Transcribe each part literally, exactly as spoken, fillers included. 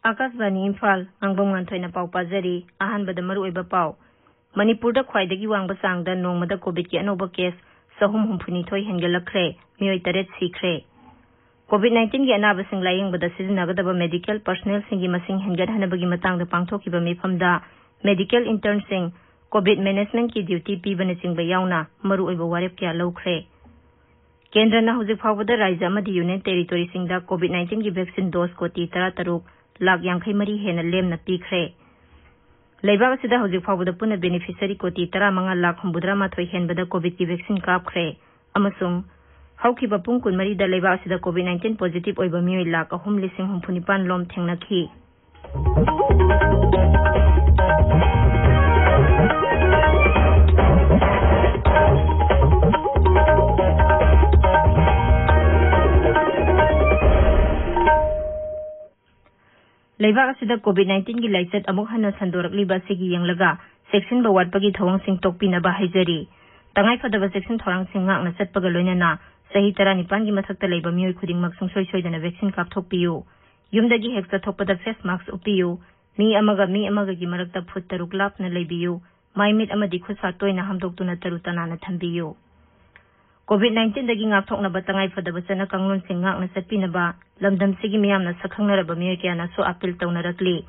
ꯑꯥꯀꯥꯁꯕꯥꯅꯤ ꯏꯝꯐꯥꯜ, ꯉꯥꯡꯕꯝ ꯉꯥꯟꯊꯣꯏꯅ ꯄꯥꯎ ꯄꯥꯖꯔꯤ꯫ ꯑꯍꯥꯟꯕꯗ ꯃꯔꯨꯑꯣꯏꯕ ꯄꯥꯎ꯫ ꯃꯅꯤꯄꯨꯔꯗ ꯈ꯭ꯋꯥꯏꯗꯒꯤ ꯋꯥꯡꯕ ꯆꯥꯡꯗ ꯅꯣꯡꯃꯗ ꯀꯣꯚꯤꯗꯀꯤ ꯑꯅꯧꯕ ꯀꯦꯁ ꯆꯍꯨꯝ ꯍꯨꯝꯐꯨ ꯅꯤꯊꯣꯏ ꯍꯦꯟꯒꯠꯂꯛꯈ꯭ꯔꯦ, ꯃꯤꯑꯣꯏ ꯇꯔꯦꯠ ꯁꯤꯈ꯭ꯔꯦ꯫ ꯀꯣꯚꯤꯗ ꯅꯥꯏꯟꯇꯤꯟꯒꯤ ꯑꯅꯥꯕꯁꯤꯡ ꯂꯥꯌꯦꯡꯕꯗ ꯁꯤꯖꯤꯟꯅꯒꯗꯕ ꯃꯦꯗꯤꯀꯦꯜ ꯄꯔꯁꯅꯦꯜꯁꯤꯡꯒꯤ ꯃꯁꯤꯡ ꯍꯦꯟꯒꯠꯍꯟꯅꯕꯒꯤ ꯃꯇꯥꯡꯗ ꯄꯥꯡꯊꯣꯛꯈꯤꯕ ꯃꯤꯐꯝꯗ ꯃꯦꯗꯤꯀꯦꯜ ꯏꯟꯇꯔꯟꯁꯤꯡ, ꯀꯣꯚꯤꯗ ꯃꯦꯅꯦꯖꯃꯦꯟꯠꯀꯤ ꯗ꯭ꯌꯨꯇꯤ ꯄꯤꯕꯅꯆꯤꯡꯕ ꯌꯥꯎꯅ ꯃꯔꯨꯑꯣꯏꯕ ꯋꯥꯔꯦꯞ ꯀꯌꯥ ꯂꯧꯈ꯭ꯔꯦ꯫ ꯀꯦꯟꯗ꯭ꯔꯅ ꯍꯧꯖꯤꯛ ꯐꯥꯎꯕꯗ ꯔꯥꯖ꯭ꯌ ꯑꯃꯗꯤ ꯌꯨꯅꯤꯌꯟ ꯇꯦꯔꯤꯇꯣꯔꯤꯁꯤꯡꯗ ꯀꯣꯚꯤꯗ ꯅꯥꯏꯟꯇꯤꯟꯒꯤ ꯚꯦꯛꯁꯤꯟ ꯗꯣꯁ ꯀꯣꯇꯤ ꯇꯔꯥꯇꯔꯨꯛ ꯂꯥꯈ ꯌꯥꯡꯈꯩ ꯃꯔꯤ ꯍꯦꯟꯅ ꯂꯦꯝꯅ ꯄꯤꯈ꯭ꯔꯦ꯫ ꯂꯩꯕꯥꯛ ꯑꯁꯤꯗ ꯍꯧꯖꯤꯛ ꯐꯥꯎꯕꯗ ꯄꯨꯟꯅ ꯕꯦꯅꯤꯐꯤꯁꯔꯤ ꯀꯣꯇꯤ ꯇꯔꯥꯃꯉꯥ ꯂꯥꯈ ꯍꯨꯝꯐꯨꯇꯔꯥ ꯃꯥꯊꯣꯏ ꯍꯦꯟꯕꯗ ꯀꯣꯚꯤꯗꯀꯤ ꯚꯦꯛꯁꯤꯟ ꯀꯥꯞꯈ꯭ꯔꯦ ꯑꯃꯁꯨꯡ ꯍꯧꯈꯤꯕ ꯄꯨꯡ ꯀꯨꯟꯃꯔꯤꯗ ꯂꯩꯕꯥꯛ ꯑꯁꯤꯗ ꯀꯣꯚꯤꯗ ꯅꯥꯏꯟꯇꯤꯟ ꯄꯣꯖꯤꯇꯤꯚ ꯑꯣꯏꯕ ꯃꯤꯑꯣꯏ ꯂꯥꯈ ꯑꯍꯨꯝ ꯂꯤꯁꯤꯡ ꯍꯨꯝꯐꯨ ꯅꯤꯄꯥꯟ ꯂꯣꯝ ꯊꯦꯡꯅꯈꯤ꯫ ꯂꯩꯕꯥꯛ ꯑꯁꯤꯗ ꯀꯣꯚꯤꯗ ꯅꯥꯏꯟꯇꯤꯟꯒꯤ ꯂꯥꯏꯆꯠ ꯑꯃꯨꯛ ꯍꯟꯅ ꯁꯟꯗꯣꯔꯛꯂꯤꯕ ꯑꯁꯤꯒꯤ ꯌꯦꯡꯂꯒ ꯆꯦꯛꯁꯤꯟꯕ ꯋꯥꯠꯄꯒꯤ ꯊꯧꯑꯣꯡꯁꯤꯡ ꯇꯣꯛꯄꯤꯅꯕ ꯍꯥꯏꯖꯔꯤ꯫ ꯇꯉꯥꯏꯐꯗꯕ ꯆꯦꯛꯁꯤꯟ ꯊꯧꯔꯥꯡꯁꯤꯡ ꯉꯥꯛꯅ ꯆꯠꯄꯒ ꯂꯣꯏꯅꯅ ꯆꯍꯤ ꯇꯔꯥꯅꯤꯄꯥꯟꯒꯤ ꯃꯊꯛꯇ ꯂꯩꯕ ꯃꯤꯑꯣꯏ ꯈꯨꯗꯤꯡꯃꯛ ꯁꯨꯡꯁꯣꯏ ꯁꯣꯏꯗꯅ ꯚꯦꯛꯁꯤꯟ ꯀꯥꯞꯊꯣꯛꯄꯤꯌꯨ꯫ ꯌꯨꯝꯗꯒꯤ ꯍꯦꯛ ꯆꯠꯊꯣꯛꯄꯗ ꯐꯦꯁ ꯃꯥꯁꯛ ꯎꯞꯄꯤꯌꯨ꯫ ꯃꯤ ꯑꯃꯒ ꯃꯤ ꯑꯃꯒꯒꯤ ꯃꯔꯛꯇ ꯐꯨꯠ ꯇꯔꯨꯛ ꯂꯥꯞꯅ ꯂꯩꯕꯤꯌꯨ꯫ ꯃꯥꯏ ꯃꯤꯠ ꯑꯃꯗꯤ ꯈꯨꯠ ꯁꯥ ꯇꯣꯏꯅ ꯍꯥꯝꯗꯣꯛꯇꯨꯅ ꯇꯔꯨ ꯇꯅꯥꯟꯅ ꯊꯝꯕꯤꯌꯨ꯫ ꯀꯣꯚꯤꯗ ꯅꯥꯏꯟꯇꯤꯟꯗꯒꯤ ꯉꯥꯛꯊꯣꯛꯅꯕ ꯇꯉꯥꯏꯐꯗꯕ ꯆꯠꯅ ꯀꯥꯡꯂꯣꯟꯁꯤꯡ ꯉꯥꯛꯅ ꯆꯠꯄꯤꯅꯕ ꯂꯝꯗꯝꯁꯤꯒꯤ ꯃꯤꯌꯥꯝꯅ ꯁꯛꯈꯪꯅꯔꯕ ꯃꯤꯑꯣꯏ ꯀꯌꯥꯅꯁꯨ ꯑꯥꯄꯤꯜ ꯇꯧꯅꯔꯛꯂꯤ꯫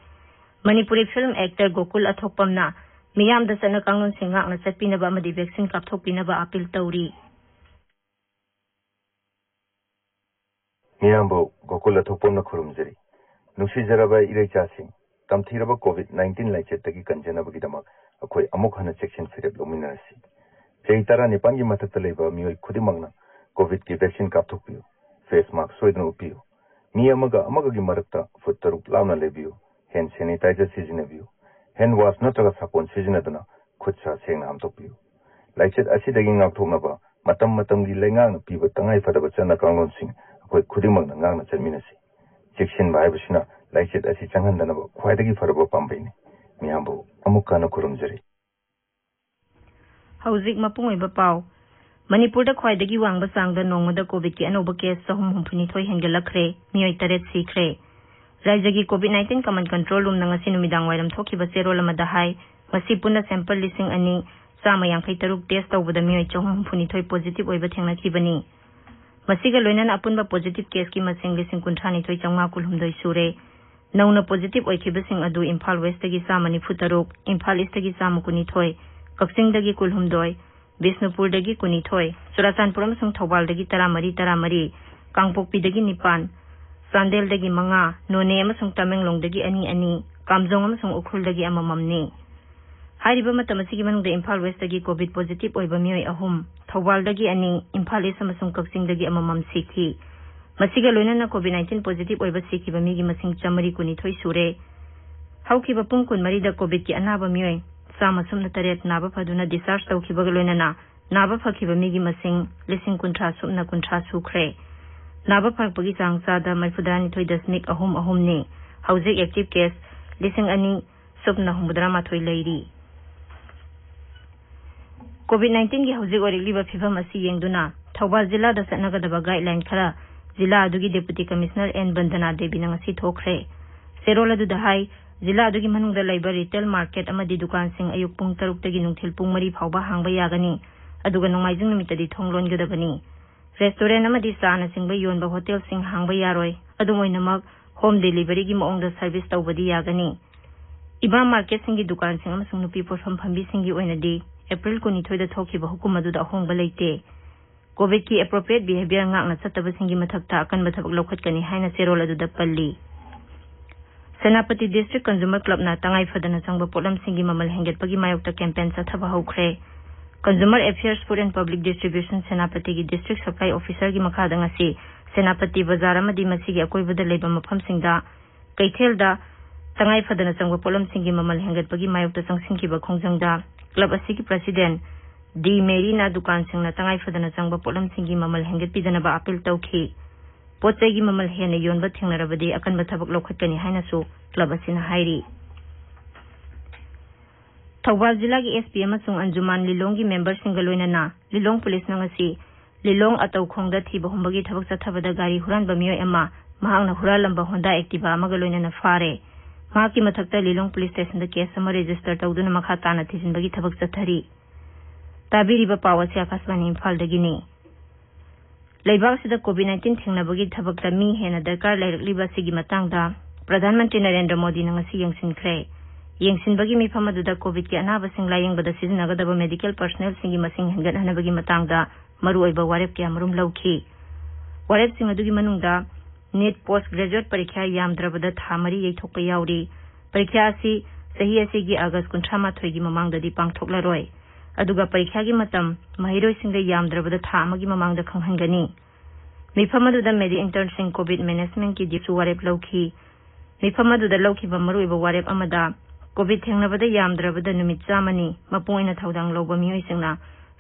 ꯃꯅꯤꯄꯨꯔꯤ ꯐꯤꯜꯝ ꯑꯦꯛꯇꯔ ꯒꯣꯀꯨꯜ ꯑꯊꯣꯛꯄꯝꯅ ꯃꯤꯌꯥꯝꯗ ꯆꯠꯅ ꯀꯥꯡꯂꯣꯟꯁꯤꯡ ꯉꯥꯛꯅ ꯆꯠꯄꯤꯅꯕ ꯑꯃꯗꯤ ꯚꯦꯛꯁꯤꯟ ꯀꯥꯞꯊꯣꯛꯄꯤꯅꯕ ꯑꯥꯄꯤꯜ ꯇꯧꯔꯤ꯫ ꯃꯤꯌꯥꯝꯕꯨ ꯒꯣꯀꯨꯜ ꯑꯊꯣꯛꯄꯝꯅ ꯈꯨꯔꯨꯝꯖꯔꯤ꯫ ꯅꯨꯡꯁꯤꯖꯔꯕ ꯏꯔꯩꯆꯥꯁꯤꯡ, ꯇꯝꯊꯤꯔꯕ ꯀꯣꯚꯤꯗ ꯅꯥꯏꯟꯇꯤꯟ ꯂꯥꯏꯆꯠꯇꯒꯤ ꯀꯟꯖꯅꯕꯒꯤꯗꯃꯛ ꯑꯩꯈꯣꯏ ꯑꯃꯨꯛ ꯍꯟꯅ ꯆꯦꯛꯁꯤꯟ ꯐꯤꯔꯦꯞ ꯂꯧꯃꯤꯟꯅꯔꯁꯤ꯫ ꯆꯍꯤ ꯇꯔꯥꯅꯤꯄꯥꯟꯒꯤ ꯃꯊꯛꯇ ꯂꯩꯕ ꯃꯤꯑꯣꯏ ꯈꯨꯗꯤꯡꯃꯛꯅ ꯀꯣꯚꯤꯗꯀꯤ ꯚꯦꯛꯁꯤꯟ ꯀꯥꯞꯊꯣꯛꯄꯤꯌꯨ꯫ ꯐꯦꯁ ꯃꯥꯁꯛ ꯁꯣꯏꯗꯅ ꯎꯞꯄꯤꯌꯨ꯫ ꯃꯤ ꯑꯃꯒ ꯑꯃꯒꯒꯤ ꯃꯔꯛꯇ ꯐꯨꯠ ꯇꯔꯨꯛ ꯂꯥꯞꯅ ꯂꯩꯕꯤꯌꯨ꯫ ꯍꯦꯟ ꯁꯦꯅꯤꯇꯥꯏꯖꯔ ꯁꯤꯖꯤꯟꯅꯕꯤꯌꯨ꯫ ꯍꯦꯟ ꯋꯥꯁ ꯅꯠꯇ꯭ꯔꯒ ꯁꯥꯄꯣꯟ ꯁꯤꯖꯤꯟꯅꯗꯨꯅ ꯈꯨꯠ ꯁꯥ ꯁꯦꯡꯅ ꯍꯥꯝꯗꯣꯛꯄꯤꯌꯨ꯫ ꯂꯥꯏꯆꯠ ꯑꯁꯤꯗꯒꯤ ꯉꯥꯛꯊꯣꯛꯅꯕ ꯃꯇꯝ ꯃꯇꯝꯒꯤ ꯂꯩꯉꯥꯛꯅ ꯄꯤꯕ ꯇꯉꯥꯏ ꯐꯗꯕ ꯆꯠꯅ ꯀꯥꯡꯂꯣꯟꯁꯤꯡ ꯑꯩꯈꯣꯏ ꯈꯨꯗꯤꯡꯃꯛꯅ ꯉꯥꯛꯅ ꯆꯠꯃꯤꯟꯅꯁꯤ꯫ ꯆꯦꯛꯁꯤꯟꯕ ꯍꯥꯏꯕꯁꯤꯅ ꯂꯥꯏꯆꯠ ꯑꯁꯤ ꯆꯪꯍꯟꯗꯅꯕ ꯈ꯭ꯋꯥꯏꯗꯒꯤ ꯐꯔꯕ ꯄꯥꯝꯕꯩꯅꯤ꯫ ꯃꯤꯌꯥꯝꯕꯨ ꯑꯃꯨꯛ ꯍꯟꯅ ꯈꯨꯔꯨꯝꯖꯔꯤ꯫ ꯍꯧꯖꯤꯛ ꯃꯄꯨꯡ ꯑꯣꯏꯕ ꯄꯥꯎ꯫ ꯃꯅꯤꯄꯨꯔꯗ ꯈ꯭ꯋꯥꯏꯗꯒꯤ ꯋꯥꯡꯕ ꯆꯥꯡꯗ ꯅꯣꯡꯃꯗ ꯀꯣꯚꯤꯗꯀꯤ ꯑꯅꯧꯕ ꯀꯦꯁ ꯆꯍꯨꯝ ꯍꯨꯝꯐꯨ ꯅꯤꯊꯣꯏ ꯍꯦꯟꯒꯠꯂꯛꯈ꯭ꯔꯦ, ꯃꯤꯑꯣꯏ ꯇꯔꯦꯠ ꯁꯤꯈ꯭ꯔꯦ꯫ ꯔꯥꯏꯖ꯭ꯌꯒꯤ COVID nineteen Command Control Roomꯅ ꯉꯁꯤ ꯅꯨꯃꯤꯗꯥꯡ ꯋꯥꯏꯔꯝ ꯊꯣꯛꯈꯤꯕ ꯆꯦꯔꯣꯜ ꯑꯃꯗ ꯍꯥꯏ, ꯉꯁꯤ ꯄꯨꯟꯅ sample ꯂꯤꯁꯤꯡ ꯑꯅꯤ ꯆꯥꯝꯃ ꯌꯥꯡꯈꯩ ꯇꯔꯨꯛ test ꯇꯧꯕꯗ ꯃꯤꯑꯣꯏ ꯆꯍꯨꯝ ꯍꯨꯝꯐꯨ ꯅꯤꯊꯣꯏ positive ꯑꯣꯏꯕ ꯊꯦꯡꯅꯈꯤꯕꯅꯤ꯫ ꯃꯁꯤꯒ ꯂꯣꯏꯅꯅ ꯑꯄꯨꯟꯕ positive caseꯀꯤ ꯃꯁꯤꯡ ꯂꯤꯁꯤꯡ ꯀꯨꯟꯊ꯭ꯔꯥ ꯅꯤꯊꯣꯏ ꯆꯥꯝꯃꯉꯥ ꯀꯨꯟꯍꯨꯝꯗꯣꯏ ꯁꯨꯔꯦ꯫ ꯅꯧꯅ positive ꯑꯣꯏꯈꯤꯕꯁꯤꯡ ꯑꯗꯨ ꯏꯝꯐꯥꯜ Westꯇꯒꯤ ꯆꯥꯝꯃ ꯅꯤꯐꯨ ꯇꯔꯨꯛ, ꯏꯝꯐꯥꯜ Eastꯇꯒꯤ ꯆꯥꯝꯃ ꯀꯨꯟꯅꯤꯊꯣꯏ, ꯀꯛꯆꯤꯡꯗꯒꯤ ꯀꯨꯟꯍꯨꯝꯗꯣꯏ, ꯕꯤꯁꯅꯨꯄꯨꯔꯗꯒꯤ ꯀꯨꯟꯅꯤꯊꯣꯏ, ꯆꯨꯔꯥꯆꯥꯟꯄꯨꯔ ꯑꯃꯁꯨꯡ ꯊꯧꯕꯥꯜꯗꯒꯤ ꯇꯔꯥꯃꯔꯤ ꯇꯔꯥꯃꯔꯤ, ꯀꯥꯡꯄꯣꯛꯄꯤꯗꯒꯤ ꯅꯤꯄꯥꯟ, ꯆꯥꯟꯗꯦꯜꯗꯒꯤ ꯃꯉꯥ, ꯅꯣꯅꯦ ꯑꯃꯁꯨꯡ ꯇꯃꯦꯡꯂꯣꯡꯗꯒꯤ ꯑꯅꯤ ꯑꯅꯤ, ꯀꯥꯝꯖꯣꯡ ꯑꯃꯁꯨꯡ ꯎꯈ꯭ꯔꯨꯜꯗꯒꯤ ꯑꯃꯃꯝꯅꯤ꯫ ꯍꯥꯏꯔꯤꯕ ꯃꯇꯝ ꯑꯁꯤꯒꯤ ꯃꯅꯨꯡꯗ ꯏꯝꯐꯥꯜ Westꯇꯒꯤ COVID positive ꯑꯣꯏꯕ ꯃꯤꯑꯣꯏ ꯑꯍꯨꯝ, ꯊꯧꯕꯥꯜꯗꯒꯤ ꯑꯅꯤ, ꯏꯝꯐꯥꯜ East ꯑꯃꯁꯨꯡ ꯀꯛꯆꯤꯡꯗꯒꯤ ꯑꯃꯃꯝ ꯁꯤꯈꯤ꯫ ꯃꯁꯤꯒ ꯂꯣꯏꯅꯅ COVID nineteen positive ꯑꯣꯏꯕ ꯁꯤꯈꯤꯕ ꯃꯤꯒꯤ ꯃꯁꯤꯡ ꯆꯥꯃꯔꯤ ꯀꯨꯟꯅꯤꯊꯣꯏ ꯁꯨꯔꯦ꯫ ꯍꯧꯈꯤꯕ ꯄꯨꯡ ꯀꯨꯟꯃꯔꯤꯗ COVIDꯀꯤ ꯑꯅꯥꯕ ꯃꯤꯑꯣꯏ ꯆꯥꯝꯃ ꯁꯨꯞꯅ ꯇꯔꯦꯠ ꯅꯥꯕ ꯐꯗꯨꯅ discharge ꯇꯧꯈꯤꯕꯒ ꯂꯣꯏꯅꯅ ꯅꯥꯕ ꯐꯈꯤꯕ ꯃꯤꯒꯤ ꯃꯁꯤꯡ ꯂꯤꯁꯤꯡ ꯀꯨꯟꯊ꯭ꯔꯥ ꯁꯨꯞꯅ ꯀꯨꯟꯊ꯭ꯔꯥ ꯁꯨꯈ꯭ꯔꯦ꯫ ꯅꯥꯕ ꯐꯔꯛꯄꯒꯤ ꯆꯥꯡ ꯆꯥꯗ ꯃꯔꯤꯐꯨꯇꯔꯥꯅꯤꯊꯣꯏ ꯗꯁꯃꯤꯛ ꯑꯍꯨꯝ ꯑꯍꯨꯝꯅꯤ꯫ ꯍꯧꯖꯤꯛ active case ꯂꯤꯁꯤꯡ ꯑꯅꯤ ꯁꯨꯞꯅ ꯍꯨꯝꯐꯨꯇꯔꯥ ꯃꯥꯊꯣꯏ ꯂꯩꯔꯤ꯫ COVID nineteenꯒꯤ ꯍꯧꯖꯤꯛ ꯑꯣꯏꯔꯛꯂꯤꯕ ꯐꯤꯕꯝ ꯑꯁꯤ ꯌꯦꯡꯗꯨꯅ ꯊꯧꯕꯥꯜ ꯖꯤꯂꯥꯗ ꯆꯠꯅꯒꯗꯕ guideline ꯈꯔ ꯖꯤꯂꯥ ꯑꯗꯨꯒꯤ Deputy Commissioner ꯑꯦꯟ ꯕꯟꯗꯅꯥ ꯗꯦꯕꯤꯅ ꯉꯁꯤ ꯊꯣꯛꯈ꯭ꯔꯦ꯫ ꯆꯦꯔꯣꯜ ꯑꯗꯨꯗ ꯍꯥꯏ, ꯖꯤꯂꯥ ꯑꯗꯨꯒꯤ ꯃꯅꯨꯡꯗ ꯂꯩꯕ retail market ꯑꯃꯗꯤ ꯗꯨꯀꯥꯟꯁꯤꯡ ꯑꯌꯨꯛ ꯄꯨꯡ ꯇꯔꯨꯛꯇꯒꯤ ꯅꯨꯡꯊꯤꯜ ꯄꯨꯡ ꯃꯔꯤ ꯐꯥꯎꯕ ꯍꯥꯡꯕ ꯌꯥꯒꯅꯤ, ꯑꯗꯨꯒ ꯅꯣꯡꯃꯥꯏꯖꯤꯡ ꯅꯨꯃꯤꯠꯇꯗꯤ ꯊꯣꯡ ꯂꯣꯟꯒꯗꯕꯅꯤ꯫ Restaurant ꯑꯃꯗꯤ ꯆꯥꯅꯆꯤꯡꯕ ꯌꯣꯟꯕ ꯍꯣꯇꯦꯜꯁꯤꯡ ꯍꯥꯡꯕ ꯌꯥꯔꯣꯏ꯫ ꯑꯗꯨꯝ ꯑꯣꯏꯅꯃꯛ, home deliveryꯒꯤ ꯃꯑꯣꯡꯗ service ꯇꯧꯕꯗꯤ ꯌꯥꯒꯅꯤ꯫ ꯏꯃꯥ marketꯁꯤꯡꯒꯤ ꯗꯨꯀꯥꯟꯁꯤꯡ ꯑꯃꯁꯨꯡ ꯅꯨꯄꯤ ꯄꯣꯠꯐꯝ ꯐꯝꯕꯤꯁꯤꯡꯒꯤ ꯑꯣꯏꯅꯗꯤ April ꯀꯨꯟꯅꯤꯊꯣꯏꯗ ꯊꯣꯛꯈꯤꯕ ꯍꯨꯀꯨꯝ ꯑꯗꯨꯗ ꯑꯍꯣꯡꯕ ꯂꯩꯇꯦ꯫ COVIDꯀꯤ appropriate behavior ꯉꯥꯛꯅ ꯆꯠꯇꯕꯁꯤꯡꯒꯤ ꯃꯊꯛꯇ ꯑꯀꯟꯕ ꯊꯕꯛ ꯂꯧꯈꯠꯀꯅꯤ ꯍꯥꯏꯅ ꯆꯦꯔꯣꯜ ꯑꯗꯨꯗ ꯄꯜꯂꯤ꯫ ꯁꯦꯅꯥꯄꯇꯤ District Consumer Clubꯅ ꯇꯉꯥꯏ ꯐꯗꯅ ꯆꯪꯕ ꯄꯣꯠꯂꯝꯁꯤꯡꯒꯤ ꯃꯃꯜ ꯍꯦꯟꯒꯠꯄꯒꯤ ꯃꯥꯌꯣꯛꯇ campaign ꯆꯠꯊꯕ ꯍꯧꯈ꯭ꯔꯦ꯫ Consumer Affairs, Food and Public Distribution ꯁꯦꯅꯥꯄꯇꯤꯒꯤ District Supply Officerꯒꯤ ꯃꯈꯥꯗ ꯉꯁꯤ ꯁꯦꯅꯥꯄꯇꯤ ꯕꯖꯥꯔ ꯑꯃꯗꯤ ꯃꯁꯤꯒꯤ ꯑꯀꯣꯏꯕꯗ ꯂꯩꯕ ꯃꯐꯝꯁꯤꯡꯗ ꯀꯩꯊꯦꯜꯗ ꯇꯉꯥꯏ ꯐꯗꯅ ꯆꯪꯕ ꯄꯣꯠꯂꯝꯁꯤꯡꯒꯤ ꯃꯃꯜ ꯍꯦꯟꯒꯠꯄꯒꯤ ꯃꯥꯌꯣꯛꯇ ꯆꯪꯁꯤꯟꯈꯤꯕ ꯈꯣꯡꯖꯪꯗ club ꯑꯁꯤꯒꯤ president ꯗꯤ ꯃꯦꯔꯤꯅ ꯗꯨꯀꯥꯟꯁꯤꯡꯅ ꯇꯉꯥꯏ ꯐꯗꯅ ꯆꯪꯕ ꯄꯣꯠꯂꯝꯁꯤꯡꯒꯤ ꯃꯃꯜ ꯍꯦꯟꯒꯠꯄꯤꯗꯅꯕ appeal ꯇꯧꯈꯤ꯫ ꯄꯣꯠ ꯆꯩꯒꯤ ꯃꯃꯜ ꯍꯦꯟꯅ ꯌꯣꯟꯕ ꯊꯦꯡꯅꯔꯕꯗꯤ ꯑꯀꯟꯕ ꯊꯕꯛ ꯂꯧꯈꯠꯀꯅꯤ ꯍꯥꯏꯅꯁꯨ club ꯑꯁꯤꯅ ꯍꯥꯏꯔꯤ꯫ ꯊꯧꯕꯥꯜ ꯖꯤꯂꯥꯒꯤ SP ꯑꯃꯁꯨꯡ ꯑꯟꯖꯨꯃꯥꯟ ꯂꯤꯂꯣꯡꯒꯤ memberꯁꯤꯡꯒ ꯂꯣꯏꯅꯅ ꯂꯤꯂꯣꯡ ꯄꯨꯂꯤꯁꯅ ꯉꯁꯤ ꯂꯤꯂꯣꯡ ꯑꯇꯧꯈꯣꯡꯗ ꯊꯤꯕ ꯍꯨꯝꯕꯒꯤ ꯊꯕꯛ ꯆꯠꯊꯕꯗ ꯒꯥꯔꯤ ꯍꯨꯔꯥꯟꯕ ꯃꯤꯑꯣꯏ ꯑꯃ ꯃꯍꯥꯛꯅ ꯍꯨꯔꯥꯜꯂꯝꯕ ꯍꯣꯟꯗꯥ ꯑꯦꯛꯇꯤꯚꯥ ꯑꯃꯒ ꯂꯣꯏꯅꯅ ꯐꯥꯔꯦ꯫ ꯃꯍꯥꯛꯀꯤ ꯃꯊꯛꯇ ꯂꯤꯂꯣꯡ ꯄꯨꯂꯤꯁ ꯁ꯭ꯇꯦꯁꯟꯗ ꯀꯦꯁ ꯑꯃ ꯔꯦꯖꯤꯁꯇꯔ ꯇꯧꯗꯨꯅ ꯃꯈꯥ ꯇꯥꯅ ꯊꯤꯖꯤꯟꯕꯒꯤ ꯊꯕꯛ ꯆꯠꯊꯔꯤ꯫ ꯇꯥꯕꯤꯔꯤꯕ ꯄꯥꯎ ꯑꯁꯤ ꯑꯀꯥꯁꯕꯥꯅꯤ ꯏꯝꯐꯥꯜꯗꯒꯤꯅꯤ꯫ ꯂꯩꯕꯥꯛ ꯑꯁꯤꯗ ꯀꯣꯚꯤꯗ ꯅꯥꯏꯟꯇꯤꯟ ꯊꯦꯡꯅꯕꯒꯤ ꯊꯕꯛꯇ ꯃꯤ ꯍꯦꯟꯅ ꯗꯔꯀꯥꯔ ꯂꯩꯔꯛꯂꯤꯕ ꯑꯁꯤꯒꯤ ꯃꯇꯥꯡꯗ ꯄ꯭ꯔꯙꯥꯟ ꯃꯟꯇ꯭ꯔꯤ ꯅꯔꯦꯟꯗ꯭ꯔ ꯃꯣꯗꯤꯅ ꯉꯁꯤ ꯌꯦꯡꯁꯤꯟꯈ꯭ꯔꯦ꯫ ꯌꯦꯡꯁꯤꯟꯕꯒꯤ ꯃꯤꯐꯝ ꯑꯗꯨꯗ ꯀꯣꯚꯤꯗꯀꯤ ꯑꯅꯥꯕꯁꯤꯡ ꯂꯥꯌꯦꯡꯕꯗ ꯁꯤꯖꯤꯟꯅꯒꯗꯕ ꯃꯦꯗꯤꯀꯦꯜ ꯄꯔꯁꯅꯦꯜꯁꯤꯡꯒꯤ ꯃꯁꯤꯡ ꯍꯦꯟꯒꯠꯍꯟꯅꯕꯒꯤ ꯃꯇꯥꯡꯗ ꯃꯔꯨꯑꯣꯏꯕ ꯋꯥꯔꯦꯞ ꯀꯌꯥꯃꯔꯨꯝ ꯂꯧꯈꯤ꯫ ꯋꯥꯔꯦꯞꯁꯤꯡ ꯑꯗꯨꯒꯤ ꯃꯅꯨꯡꯗ ꯅꯤꯠ ꯄꯣꯁ ꯒ꯭ꯔꯦꯖꯨꯑꯦꯠ ꯄꯔꯤꯈ꯭ꯌꯥ ꯌꯥꯝꯗ꯭ꯔꯕꯗ ꯊꯥ ꯃꯔꯤ ꯌꯩꯊꯣꯛꯄ ꯌꯥꯎꯔꯤ꯫ ꯄꯔꯤꯈ꯭ꯌꯥ ꯑꯁꯤ ꯆꯍꯤ ꯑꯁꯤꯒꯤ ꯑꯥꯒꯁ ꯀꯨꯟꯊ꯭ꯔꯥ ꯃꯥꯊꯣꯏꯒꯤ ꯃꯃꯥꯡꯗꯗꯤ ꯄꯥꯡꯊꯣꯛꯂꯔꯣꯏ꯫ ꯑꯗꯨꯒ ꯄꯔꯤꯈ꯭ꯌꯥꯒꯤ ꯃꯇꯝ ꯃꯍꯩꯔꯣꯏꯁꯤꯡꯗ ꯌꯥꯝꯗ꯭ꯔꯕꯗ ꯊꯥ ꯑꯃꯒꯤ ꯃꯃꯥꯡꯗ ꯈꯪꯍꯟꯒꯅꯤ꯫ ꯃꯤꯐꯝ ꯑꯗꯨꯗ ꯃꯦꯗꯤ ꯏꯟꯇꯔꯟꯁꯤꯡ ꯀꯣꯚꯤꯗ ꯃꯦꯅꯦꯖꯃꯦꯟꯠꯀꯤ ꯗꯤꯞꯁꯨ ꯋꯥꯔꯦꯞ ꯂꯧꯈꯤ꯫ ꯃꯤꯐꯝ ꯑꯗꯨꯗ ꯂꯧꯈꯤꯕ ꯃꯔꯨꯑꯣꯏꯕ ꯋꯥꯔꯦꯞ ꯑꯃꯗ ꯀꯣꯚꯤꯗ ꯊꯦꯡꯅꯕꯗ ꯌꯥꯝꯗ꯭ꯔꯕꯗ ꯅꯨꯃꯤꯠ ꯆꯥꯝꯃꯅꯤ ꯃꯄꯨꯡ ꯑꯣꯏꯅ ꯊꯧꯗꯥꯡ ꯂꯧꯕ ꯃꯤꯑꯣꯏꯁꯤꯡꯅ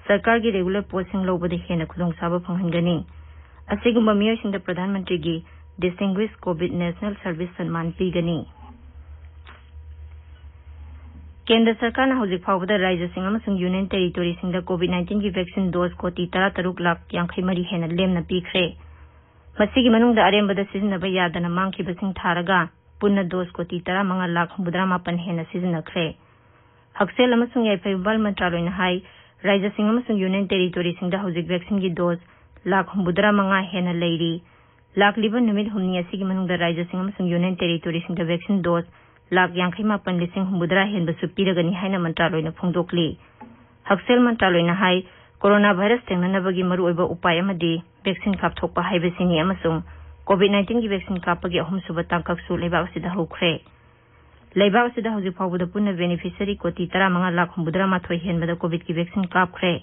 ꯁꯔꯀꯥꯔꯒꯤ ꯔꯤꯒꯨꯂꯔ ꯄꯣꯁꯁꯤꯡ ꯂꯧꯕꯗ ꯍꯦꯟꯅ ꯈꯨꯗꯣꯡꯆꯥꯕ ꯐꯪꯍꯟꯒꯅꯤ꯫ ꯑꯁꯤꯒꯨꯝꯕ ꯃꯤꯑꯣꯏꯁꯤꯡꯗ ꯄ꯭ꯔꯙꯥꯟ ꯃꯟꯇ꯭ꯔꯤꯒꯤ ꯗꯤꯁꯇꯤꯡꯒ꯭ꯋꯤꯁ ꯀꯣꯚꯤꯗ ꯅꯦꯁꯅꯦꯜ ꯁꯔꯚꯤꯁ ꯁꯟꯃꯥꯟ ꯄꯤꯒꯅꯤ꯫ ꯀꯦꯟꯗ꯭ꯔ ꯁꯔꯀꯥꯔꯅ ꯍꯧꯖꯤꯛ ꯐꯥꯎꯕꯗ ꯔꯥꯖ꯭ꯌꯁꯤꯡ ꯑꯃꯁꯨꯡ ꯌꯨꯅꯤꯌꯟ ꯇꯦꯔꯤꯇꯣꯔꯤꯁꯤꯡꯗ ꯀꯣꯚꯤꯗ ꯅꯥꯏꯟꯇꯤꯟꯒꯤ ꯚꯦꯛꯁꯤꯟ ꯗꯣꯁ ꯀꯣꯇꯤ ꯇꯔꯥꯇꯔꯨꯛ ꯂꯥꯈ ꯌꯥꯡꯈꯩ ꯃꯔꯤ ꯍꯦꯟꯅ ꯂꯦꯝꯅ ꯄꯤꯈ꯭ꯔꯦ꯫ ꯃꯁꯤꯒꯤ ꯃꯅꯨꯡꯗ ꯑꯔꯦꯝꯕꯗ ꯁꯤꯖꯤꯟꯅꯕ ꯌꯥꯗꯅ ꯃꯥꯡꯈꯤꯕꯁꯤꯡ ꯊꯥꯔꯒ ꯄꯨꯟꯅ ꯗꯣꯁ ꯀꯣꯇꯤ ꯇꯔꯥꯃꯉꯥ ꯂꯥꯈ ꯍꯨꯝꯐꯨꯇꯔꯥ ꯃꯥꯄꯟ ꯍꯦꯟꯅ ꯁꯤꯖꯤꯟꯅꯈ꯭ꯔꯦ꯫ ꯍꯛꯁꯦꯜ ꯑꯃꯁꯨꯡ ꯌꯥꯏꯐ ꯌꯨꯝꯕꯥꯜ ꯃꯟꯇ꯭ꯔꯥꯂꯣꯏꯅ ꯍꯥꯏ, ꯔꯥꯖ꯭ꯌꯁꯤꯡ ꯑꯃꯁꯨꯡ ꯌꯨꯅꯤꯌꯟ ꯇꯦꯔꯤꯇꯣꯔꯤꯁꯤꯡꯗ ꯍꯧꯖꯤꯛ ꯚꯦꯛꯁꯤꯟꯒꯤ ꯗꯣꯁ ꯂꯥꯈ ꯍꯨꯝꯐꯨꯇꯔꯥ ꯃꯉꯥ ꯍꯦꯟꯅ ꯂꯩꯔꯤ꯫ ꯂꯥꯛꯂꯤꯕ ꯅꯨꯃꯤꯠ ꯍꯨꯝꯅꯤ ꯑꯁꯤꯒꯤ ꯃꯅꯨꯡꯗ ꯔꯥꯖ꯭ꯌꯁꯤꯡ ꯑꯃꯁꯨꯡ ꯌꯨꯅꯤꯌꯟ ꯇꯦꯔꯤꯇꯣꯔꯤꯁꯤꯡꯗ ꯚꯦꯛꯁꯤꯟ ꯗꯣꯁ ꯂꯥꯈ ꯌꯥꯡꯈꯩ ꯃꯥꯄꯟ ꯂꯤꯁꯤꯡ ꯍꯨꯝꯐꯨꯇꯔꯥ ꯍꯦꯟꯕꯁꯨ ꯄꯤꯔꯒꯅꯤ ꯍꯥꯏꯅ ꯃꯟꯇ꯭ꯔꯥꯂꯣꯏꯅ ꯐꯣꯡꯗꯣꯛꯂꯤ꯫ ꯍꯛꯁꯦꯜ ꯃꯟꯇ꯭ꯔꯥꯂꯣꯏꯅ ꯍꯥꯏ, ꯀꯣꯔꯣꯅꯥ ꯚꯥꯏꯔꯁ ꯊꯦꯡꯅꯅꯕꯒꯤ ꯃꯔꯨꯑꯣꯏꯕ ꯎꯄꯥꯏ ꯑꯃꯗꯤ ꯚꯦꯛꯁꯤꯟ ꯀꯥꯞꯊꯣꯛꯄ ꯍꯥꯏꯕꯁꯤꯅꯤ ꯑꯃꯁꯨꯡ ꯀꯣꯚꯤꯗ ꯅꯥꯏꯟꯇꯤꯟꯒꯤ ꯚꯦꯛꯁꯤꯟ ꯀꯥꯞꯄꯒꯤ ꯑꯍꯨꯝꯁꯨꯕ ꯇꯥꯡꯀꯛꯁꯨ ꯂꯩꯕꯥꯛ ꯑꯁꯤꯗ ꯍꯧꯈ꯭ꯔꯦ꯫ ꯂꯩꯕꯥꯛ ꯑꯁꯤꯗ ꯍꯧꯖꯤꯛ ꯐꯥꯎꯕꯗ ꯄꯨꯟꯅ ꯕꯦꯅꯤꯐꯤꯁꯔꯤ ꯀꯣꯇꯤ ꯇꯔꯥꯃꯉꯥ ꯂꯥꯈ ꯍꯨꯝꯐꯨꯇꯔꯥ ꯃꯥꯊꯣꯏ ꯍꯦꯟꯕꯗ ꯀꯣꯚꯤꯗꯀꯤ ꯚꯦꯛꯁꯤꯟ ꯀꯥꯞꯈ꯭ꯔꯦ꯫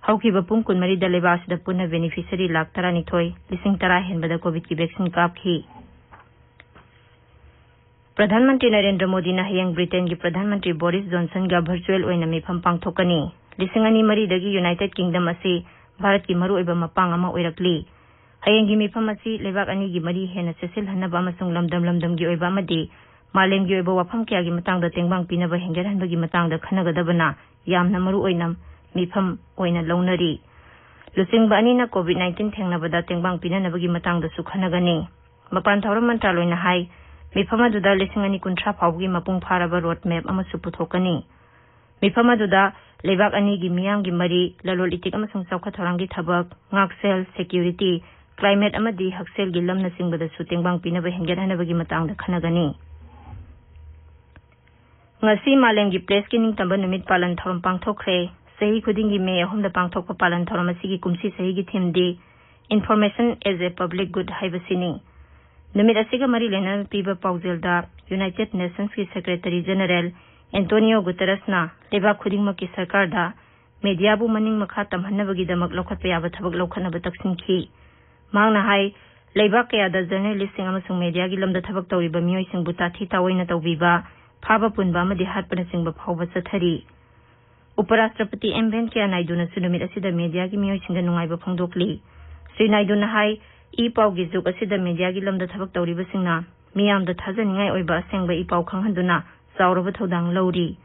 ꯍꯧꯈꯤꯕ ꯄꯨꯡ ꯀꯨꯟꯃꯔꯤꯗ ꯂꯩꯕꯥꯛ ꯑꯁꯤꯗ ꯄꯨꯟꯅ ꯕꯦꯅꯤꯐꯤꯁꯔꯤ ꯂꯥꯈ ꯇꯔꯥꯅꯤꯊꯣꯏ ꯂꯤꯁꯤꯡ ꯇꯔꯥ ꯍꯦꯟꯕꯗ ꯀꯣꯚꯤꯗꯀꯤ ꯚꯦꯛꯁꯤꯟ ꯀꯥꯞꯈꯤ꯫ ꯄ꯭ꯔꯙꯥꯟ ꯃꯟꯇ꯭ꯔꯤ ꯅꯔꯦꯟꯗ꯭ꯔ ꯃꯣꯗꯤꯅ ꯍꯌꯦꯡ ꯕ꯭ꯔꯤꯇꯦꯟꯒꯤ ꯄ꯭ꯔꯙꯥꯟ ꯃꯟꯇ꯭ꯔꯤ ꯕꯣꯔꯤꯁ ꯖꯣꯟꯁꯟꯒ ꯚꯔꯆꯨꯑꯦꯜ ꯑꯣꯏꯅ ꯃꯤꯐꯝ ꯄꯥꯡꯊꯣꯛꯀꯅꯤ꯫ ꯂꯤꯁꯤꯡ ꯑꯅꯤ ꯃꯔꯤꯗꯒꯤ ꯌꯨꯅꯥꯏꯇꯦꯗ ꯀꯤꯡꯗꯝ ꯑꯁꯤ ꯚꯥꯔꯠꯀꯤ ꯃꯔꯨꯑꯣꯏꯕ ꯃꯄꯥꯡ ꯑꯃ ꯑꯣꯏꯔꯛꯂꯤ꯫ ꯍꯌꯦꯡꯒꯤ ꯃꯤꯐꯝ ꯑꯁꯤ ꯂꯩꯕꯥꯛ ꯑꯅꯤꯒꯤ ꯃꯔꯤ ꯍꯦꯟꯅ ꯆꯦꯠꯁꯤꯜꯍꯟꯅꯕ ꯑꯃꯁꯨꯡ ꯂꯝꯗꯝ ꯂꯝꯗꯝꯒꯤ ꯑꯣꯏꯕ ꯑꯃꯗꯤ ꯃꯥꯂꯦꯝꯒꯤ ꯑꯣꯏꯕ ꯋꯥꯐꯝ ꯀꯌꯥꯒꯤ ꯃꯇꯥꯡꯗ ꯇꯦꯡꯕꯥꯡ ꯄꯤꯅꯕ ꯍꯦꯟꯒꯠꯍꯟꯕꯒꯤ ꯃꯇꯥꯡꯗ ꯈꯟꯅꯒꯗꯕꯅ ꯌꯥꯝꯅ ꯃꯔꯨ ꯑꯣꯏꯅ ꯃꯤꯐꯝ ꯑꯣꯏꯅ ꯂꯧꯅꯔꯤ꯫ ꯂꯨꯆꯤꯡꯕ ꯑꯅꯤꯅ ꯀꯣꯚꯤꯗ ꯅꯥꯏꯟꯇꯤꯟ ꯊꯦꯡꯅꯕꯗ ꯇꯦꯡꯕꯥꯡ ꯄꯤꯅꯅꯕꯒꯤ ꯃꯇꯥꯡꯗꯁꯨ ꯈꯟꯅꯒꯅꯤ꯫ ꯃꯄꯥꯟ ꯊꯧꯔꯝ ꯃꯟꯇ꯭ꯔꯥꯂꯣꯏꯅ ꯍꯥꯏ, ꯃꯤꯐꯝ ꯑꯗꯨꯗ ꯂꯤꯁꯤꯡ ꯑꯅꯤ ꯀꯨꯟꯊ꯭ꯔꯥ ꯐꯥꯎꯕꯒꯤ ꯃꯄꯨꯡ ꯐꯥꯔꯕ ꯔꯣꯗ ꯃꯦꯞ ꯑꯃꯁꯨ ꯄꯨꯊꯣꯛꯀꯅꯤ꯫ ꯃꯤꯐꯝ ꯑꯗꯨꯗ ꯂꯩꯕꯥꯛ ꯑꯅꯤꯒꯤ ꯃꯤꯌꯥꯝꯒꯤ ꯃꯔꯤ, ꯂꯂꯣꯟ ꯏꯇꯤꯛ ꯑꯃꯁꯨꯡ ꯆꯥꯎꯈꯠ ꯊꯧꯔꯥꯡꯒꯤ ꯊꯕꯛ, ꯉꯥꯛꯁꯦꯜ, ꯁꯦꯀ꯭ꯌꯨꯔꯤꯇꯤ, ꯀ꯭ꯂꯥꯏꯃꯦꯠ ꯑꯃꯗꯤ ꯍꯛꯁꯦꯜꯒꯤ ꯂꯝꯅꯆꯤꯡꯕꯗꯁꯨ ꯇꯦꯡꯕꯥꯡ ꯄꯤꯅꯕ ꯍꯦꯟꯒꯠꯍꯟꯅꯕꯒꯤ ꯃꯇꯥꯡꯗ ꯈꯟꯅꯒꯅꯤ꯫ ꯉꯁꯤ ꯃꯥꯂꯦꯝꯒꯤ ꯄ꯭ꯔꯦꯁꯀꯤ ꯅꯤꯡꯇꯝꯕ ꯅꯨꯃꯤꯠ ꯄꯥꯂꯟ ꯊꯧꯔꯝ ꯄꯥꯡꯊꯣꯛꯈ꯭ꯔꯦ꯫ ꯆꯍꯤ ꯈꯨꯗꯤꯡꯒꯤ ꯃꯦ ꯑꯍꯨꯝꯗ ꯄꯥꯡꯊꯣꯛꯄ ꯄꯥꯂꯟ ꯊꯧꯔꯝ ꯑꯁꯤꯒꯤ ꯀꯨꯝꯁꯤ ꯆꯍꯤꯒꯤ ꯊꯤꯝꯗꯤ Information as a Public Good ꯍꯥꯏꯕꯁꯤꯅꯤ꯫ ꯅꯨꯃꯤꯠ ꯑꯁꯤꯒ ꯃꯔꯤ ꯂꯩꯅꯅ ꯄꯤꯕ ꯄꯥꯎꯖꯦꯜꯗ United Nations ꯀꯤ Secretary General Antonio Guterres ꯅ ꯂꯩꯕꯥꯛ ꯈꯨꯗꯤꯡꯃꯛꯀꯤ ꯁꯔꯀꯥꯔꯗ ꯃꯦꯗꯤꯌꯥꯕꯨ ꯃꯅꯤꯡ ꯃꯈꯥ ꯇꯝꯍꯟꯅꯕꯒꯤꯗꯃꯛ ꯂꯧꯈꯠꯄ ꯌꯥꯕ ꯊꯕꯛ ꯂꯧꯈꯠꯅꯕ ꯇꯛꯁꯤꯟꯈꯤ꯫ ꯃꯍꯥꯛꯅ ꯍꯥꯏ, ꯂꯩꯕꯥꯛ ꯀꯌꯥꯗ ꯖꯔꯅꯦꯂꯤꯁꯁꯤꯡ ꯑꯃꯁꯨꯡ ꯃꯦꯗꯤꯌꯥꯒꯤ ꯂꯝꯗ ꯊꯕꯛ ꯇꯧꯔꯤꯕ ꯃꯤꯑꯣꯏꯁꯤꯡꯕꯨ ꯇꯥꯊꯤ ꯇꯥꯑꯣꯏꯅ ꯇꯧꯕꯤꯕ, ꯐꯥꯕ ꯄꯨꯟꯕ ꯑꯃꯗꯤ ꯍꯥꯠꯄꯅꯆꯤꯡꯕ ꯐꯥꯎꯕ ꯆꯠꯊꯔꯤ꯫ ꯎꯄꯔꯥꯁꯇ꯭ꯔꯄꯇꯤ ꯑꯦꯝ ꯚꯦꯡꯀꯌꯥ ꯅꯥꯏꯗꯨꯅꯁꯨ ꯅꯨꯃꯤꯠ ꯑꯁꯤꯗ ꯃꯦꯗꯤꯌꯥꯒꯤ ꯃꯤꯑꯣꯏꯁꯤꯡꯗ ꯅꯨꯡꯉꯥꯏꯕ ꯐꯣꯡꯗꯣꯛꯂꯤ꯫ ꯁ꯭ꯔꯤ ꯅꯥꯏꯗꯨꯅ ꯍꯥꯏ, ꯏ ꯄꯥꯎꯒꯤ ꯖꯨꯒ ꯑꯁꯤꯗ ꯃꯦꯗꯤꯌꯥꯒꯤ ꯂꯝꯗ ꯊꯕꯛ ꯇꯧꯔꯤꯕꯁꯤꯡꯅ ꯃꯤꯌꯥꯝꯗ ꯊꯥꯖꯅꯤꯡꯉꯥꯏ ꯑꯣꯏꯕ ꯑꯁꯦꯡꯕ ꯏ ꯄꯥꯎ ꯈꯪꯍꯟꯗꯨꯅ ꯆꯥꯎꯔꯕ ꯊꯧꯗꯥꯡ ꯂꯧꯔꯤ꯫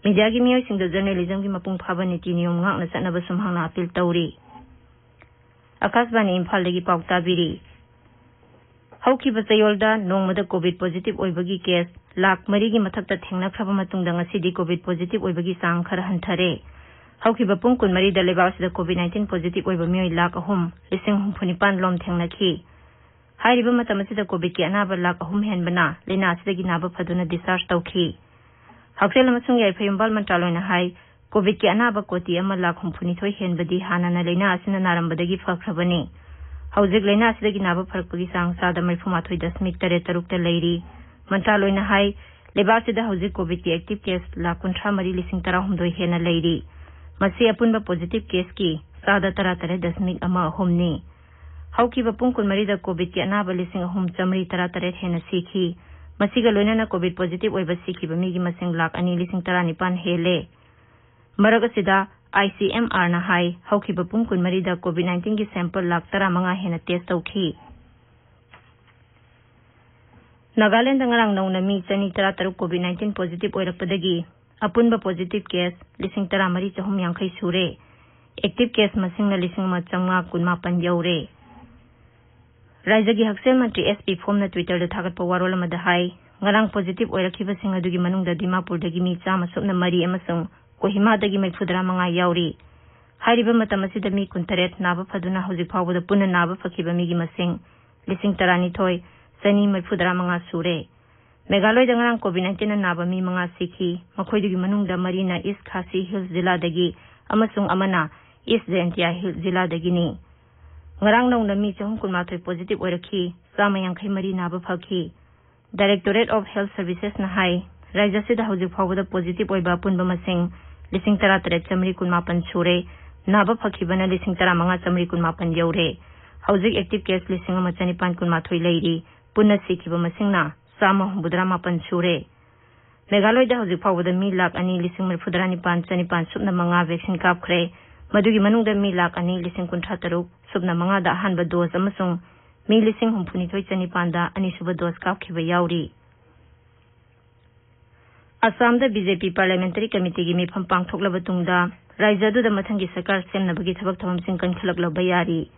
ꯃꯦꯗꯤꯌꯥꯒꯤ ꯃꯤꯑꯣꯏꯁꯤꯡꯗ ꯖꯔꯅꯦꯂꯤꯖꯝꯒꯤ ꯃꯄꯨꯡ ꯐꯥꯕ ꯅꯤꯇꯤ ꯅꯤꯌꯣꯝ ꯉꯥꯛꯅ ꯆꯠꯅꯕꯁꯨ ꯃꯍꯥꯛꯅ ꯑꯄꯤꯜ ꯇꯧꯔꯤ꯫ ꯑꯀꯥꯁꯕꯥꯅꯤ ꯏꯝꯐꯥꯜꯗꯒꯤ ꯄꯥꯎ ꯇꯥꯕꯤꯔꯤ꯫ ꯍꯧꯈꯤꯕ ꯆꯌꯣꯜꯗ ꯅꯣꯡꯃꯗ ꯀꯣꯚꯤꯗ ꯄꯣꯖꯤꯇꯤꯚ ꯑꯣꯏꯕꯒꯤ ꯀꯦꯁ ꯂꯥꯈ ꯃꯔꯤꯒꯤ ꯃꯊꯛꯇ ꯊꯦꯡꯅꯈ꯭ꯔꯕ ꯃꯇꯨꯡꯗ ꯉꯁꯤꯗꯤ ꯀꯣꯚꯤꯗ ꯄꯣꯖꯤꯇꯤꯚ ꯑꯣꯏꯕꯒꯤ ꯆꯥꯡ ꯈꯔ ꯍꯟꯊꯔꯦ꯫ ꯍꯧꯈꯤꯕ ꯄꯨꯡ ꯀꯨꯟꯃꯔꯤꯗ ꯂꯩꯕꯥꯛ ꯑꯁꯤꯗ ꯀꯣꯚꯤꯗ ꯅꯥꯏꯟꯇꯤꯟ ꯄꯣꯖꯤꯇꯤꯚ ꯑꯣꯏꯕ ꯃꯤꯑꯣꯏ ꯂꯥꯈ ꯑꯍꯨꯝ ꯂꯤꯁꯤꯡ ꯍꯨꯝꯐꯨ ꯅꯤꯄꯥꯟ ꯂꯣꯝ ꯊꯦꯡꯅꯈꯤ꯫ ꯍꯥꯏꯔꯤꯕ ꯃꯇꯝ ꯑꯁꯤꯗ ꯀꯣꯚꯤꯗꯀꯤ ꯑꯅꯥꯕ ꯂꯥꯈ ꯑꯍꯨꯝ ꯍꯦꯟꯕꯅ ꯂꯥꯏꯅꯥ ꯑꯁꯤꯗꯒꯤ ꯅꯥꯕ ꯐꯗꯨꯅ ꯗꯤꯁꯆꯥꯔꯖ ꯇꯧꯈꯤ꯫ ꯍꯛꯁꯦꯜ ꯑꯃꯁꯨꯡ ꯌꯥꯏꯐ ꯌꯨꯝꯕꯥꯜ ꯃꯟꯇ꯭ꯔꯥꯂꯣꯏꯅ ꯍꯥꯏ, ꯀꯣꯚꯤꯗꯀꯤ ꯑꯅꯥꯕ ꯀꯣꯇꯤ ꯑꯃ ꯂꯥꯈ ꯍꯨꯝꯐꯨꯅꯤꯊꯣꯏ ꯍꯦꯟꯕꯗꯤ ꯍꯥꯟꯅꯅ ꯂꯥꯏꯅꯥ ꯑꯁꯤꯅ ꯅꯥꯔꯝꯕꯗꯒꯤ ꯐꯈ꯭ꯔꯕꯅꯤ꯫ ꯍꯧꯖꯤꯛ ꯂꯥꯏꯅꯥ ꯑꯁꯤꯗꯒꯤ ꯅꯥꯕ ꯐꯔꯛꯄꯒꯤ ꯆꯥꯡ ꯆꯥꯗ ꯃꯔꯤꯐꯨ ꯃꯥꯊꯣꯏ ꯗꯁꯃꯤꯛ ꯇꯔꯦꯠ ꯇꯔꯨꯛꯇ ꯂꯩꯔꯤ꯫ ꯃꯟꯇ꯭ꯔꯥꯂꯣꯏꯅ ꯍꯥꯏ, ꯂꯩꯕꯥꯛ ꯑꯁꯤꯗ ꯍꯧꯖꯤꯛ ꯀꯣꯚꯤꯗꯀꯤ ꯑꯦꯛꯇꯤꯚ ꯀꯦꯁ ꯂꯥꯈ ꯀꯨꯟꯊ꯭ꯔꯥ ꯃꯔꯤ ꯂꯤꯁꯤꯡ ꯇꯔꯥꯍꯨꯝꯗꯣꯏ ꯍꯦꯟꯅ ꯂꯩꯔꯤ꯫ ꯃꯁꯤ ꯑꯄꯨꯟꯕ ꯄꯣꯖꯤꯇꯤꯚ ꯀꯦꯁꯀꯤ ꯆꯥꯗ ꯇꯔꯥꯇꯔꯦꯠ ꯗꯁꯃꯤꯛ ꯑꯃ ꯑꯍꯨꯝꯅꯤ꯫ ꯍꯧꯈꯤꯕ ꯄꯨꯡ ꯀꯨꯟꯃꯔꯤꯗ ꯀꯣꯚꯤꯗꯀꯤ ꯑꯅꯥꯕ ꯂꯤꯁꯤꯡ ꯑꯍꯨꯝ ꯆꯥꯃꯔꯤ ꯇꯔꯥꯇꯔꯦꯠ ꯍꯦꯟꯅ ꯁꯤꯈꯤ꯫ ꯃꯁꯤꯒ ꯂꯣꯏꯅꯅ ꯀꯣꯚꯤꯗ ꯄꯣꯖꯤꯇꯤꯚ ꯑꯣꯏꯕ ꯁꯤꯈꯤꯕ ꯃꯤꯒꯤ ꯃꯁꯤꯡ ꯂꯥꯈ ꯑꯅꯤ ꯂꯤꯁꯤꯡ ꯇꯔꯥꯅꯤꯄꯥꯟ ꯍꯦꯜꯂꯦ꯫ ꯃꯔꯛ ꯑꯁꯤꯗ, ꯑꯥꯏ ꯁꯤ ꯑꯦꯝ ꯑꯥꯔꯅ ꯍꯥꯏ, ꯍꯧꯈꯤꯕ ꯄꯨꯡ ꯀꯨꯟꯃꯔꯤꯗ ꯀꯣꯚꯤꯗ ꯅꯥꯏꯟꯇꯤꯟꯒꯤ ꯁꯦꯝꯄꯜ ꯂꯥꯈ ꯇꯔꯥꯃꯉꯥ ꯍꯦꯟꯅ ꯇꯦꯁ ꯇꯧꯈꯤ꯫ ꯅꯥꯒꯥꯂꯦꯟꯗ ꯉꯔꯥꯡ ꯅꯧꯅ ꯃꯤ ꯆꯅꯤ ꯇꯔꯥꯇꯔꯨꯛ ꯀꯣꯚꯤꯗ ꯅꯥꯏꯟꯇꯤꯟ ꯄꯣꯖꯤꯇꯤꯚ ꯑꯣꯏꯔꯛꯄꯗꯒꯤ ꯑꯄꯨꯟꯕ ꯄꯣꯖꯤꯇꯤꯚ ꯀꯦꯁ ꯂꯤꯁꯤꯡ ꯇꯔꯥꯃꯔꯤ ꯆꯍꯨꯝ ꯌꯥꯡꯈꯩ ꯁꯨꯔꯦ꯫ ꯑꯦꯛꯇꯤꯚ ꯀꯦꯁ ꯃꯁꯤꯡꯅ ꯂꯤꯁꯤꯡ ꯑꯃ ꯆꯥꯝꯃꯉꯥ ꯀꯨꯟꯃꯥꯄꯟ ꯌꯧꯔꯦ꯫ ꯔꯥꯏꯖ꯭ꯌꯒꯤ ꯍꯛꯁꯦꯜ ꯃꯟꯇ꯭ꯔꯤ ꯑꯦꯁ ꯄꯤ ꯐꯣꯝꯅ Twitter-ꯗ ꯊꯥꯒꯠꯄ ꯋꯥꯔꯣꯜ ꯑꯃꯗ ꯍꯥꯏ, ꯉꯔꯥꯡ positive ꯑꯣꯏꯔꯛꯈꯤꯕꯁꯤꯡ ꯑꯗꯨꯒꯤ ꯃꯅꯨꯡꯗ ꯗꯤꯃꯥꯄꯨꯔꯗꯒꯤ ꯃꯤ ꯆꯥꯝꯃ ꯁꯨꯞꯅ ꯃꯔꯤ ꯑꯃꯁꯨꯡ ꯀꯣꯍꯤꯃꯥꯗꯒꯤ ꯃꯔꯤꯐꯨꯇꯔꯥ ꯃꯉꯥ ꯌꯥꯎꯔꯤ꯫ ꯍꯥꯏꯔꯤꯕ ꯃꯇꯝ ꯑꯁꯤꯗ ꯃꯤ ꯀꯨꯟꯇꯔꯦꯠ ꯅꯥꯕ ꯐꯗꯨꯅ ꯍꯧꯖꯤꯛ ꯐꯥꯎꯕꯗ ꯄꯨꯟꯅ ꯅꯥꯕ ꯐꯈꯤꯕ ꯃꯤꯒꯤ ꯃꯁꯤꯡ ꯂꯤꯁꯤꯡ ꯇꯔꯥꯅꯤꯊꯣꯏ ꯆꯅꯤ ꯃꯔꯤꯐꯨꯇꯔꯥ ꯃꯉꯥ ꯁꯨꯔꯦ꯫ ꯃꯦꯘꯥꯂꯣꯏꯗ ꯉꯔꯥꯡ COVID nineteen-ꯅ ꯅꯥꯕ ꯃꯤ ꯃꯉꯥ ꯁꯤꯈꯤ꯫ ꯃꯈꯣꯏꯗꯨꯒꯤ ꯃꯅꯨꯡꯗ ꯃꯔꯤꯅ East Khasi Hills ꯖꯤꯂꯥꯗꯒꯤ ꯑꯃꯁꯨꯡ ꯑꯃꯅ East Jaintia Hills ꯖꯤꯂꯥꯗꯒꯤꯅꯤ꯫ ꯉꯔꯥꯡ ꯅꯧꯅ ꯃꯤ ꯆꯍꯨꯝ ꯀꯨꯟꯃꯥꯊꯣꯏ positive ꯑꯣꯏꯔꯛꯈꯤ, ꯆꯥꯝꯃ ꯌꯥꯡꯈꯩ ꯃꯔꯤ ꯅꯥꯕ ꯐꯈꯤ꯫ Directorate of Health Services-ꯅ ꯍꯥꯏ, ꯔꯥꯏꯖ꯭ꯌ ꯑꯁꯤꯗ ꯍꯧꯖꯤꯛ ꯐꯥꯎꯕꯗ positive ꯑꯣꯏꯕ ꯑꯄꯨꯟꯕ ꯃꯁꯤꯡ ꯂꯤꯁꯤꯡ ꯇꯔꯥꯇꯔꯦꯠ ꯆꯥꯃꯔꯤ ꯀꯨꯟꯃꯥꯄꯟ ꯁꯨꯔꯦ, ꯅꯥꯕ ꯐꯈꯤꯕꯅ ꯂꯤꯁꯤꯡ ꯇꯔꯥꯃꯉꯥ ꯆꯥꯃꯔꯤ ꯀꯨꯟꯃꯥꯄꯟ ꯌꯧꯔꯦ꯫ ꯍꯧꯖꯤꯛ active case ꯂꯤꯁꯤꯡ ꯑꯃ ꯆꯅꯤꯄꯥꯟ ꯀꯨꯟꯃꯥꯊꯣꯏ ꯂꯩꯔꯤ, ꯄꯨꯟꯅ ꯁꯤꯈꯤꯕ ꯃꯁꯤꯡꯅ ꯆꯥꯝꯃ ꯍꯨꯝꯐꯨꯇꯔꯥ ꯃꯥꯄꯟ ꯁꯨꯔꯦ꯫ ꯃꯦꯘꯥꯂꯣꯏꯗ ꯍꯧꯖꯤꯛ ꯐꯥꯎꯕꯗ ꯃꯤ ꯂꯥꯈ ꯑꯅꯤ ꯂꯤꯁꯤꯡ ꯃꯔꯤꯐꯨꯇꯔꯥ ꯅꯤꯄꯥꯟ ꯆꯅꯤꯄꯥꯟ ꯁꯨꯞꯅ ꯃꯉꯥ vaccine ꯀꯥꯞꯈ꯭ꯔꯦ꯫ ꯃꯗꯨꯒꯤ ꯃꯅꯨꯡꯗ ꯃꯤ ꯂꯥꯈ ꯑꯅꯤ ꯂꯤꯁꯤꯡ ꯀꯨꯟꯊ꯭ꯔꯥ ꯇꯔꯨꯛ ꯁꯨꯞꯅ ꯃꯉꯥꯗ ꯑꯍꯥꯟꯕ dose ꯑꯃꯁꯨꯡ ꯃꯤ ꯂꯤꯁꯤꯡ ꯍꯨꯝꯐꯨꯅꯤꯊꯣꯏ ꯆꯅꯤꯄꯥꯟꯗ ꯑꯅꯤꯁꯨꯕ dose ꯀꯥꯞꯈꯤꯕ ꯌꯥꯎꯔꯤ꯫ ꯑꯁꯥꯝꯗ BJP Parliamentary Committee-ꯒꯤ ꯃꯤꯐꯝ ꯄꯥꯡꯊꯣꯛꯂꯕ ꯇꯨꯡꯗ ꯔꯥꯏꯖ꯭ꯌ ꯑꯗꯨꯗ ꯃꯊꯪꯒꯤ ꯁꯔꯀꯥꯔ ꯁꯦꯝꯅꯕꯒꯤ ꯊꯕꯛ ꯊꯧꯔꯝꯁꯤꯡ ꯀꯟꯈꯠꯂꯛꯂꯕ ꯌꯥꯔꯤ꯫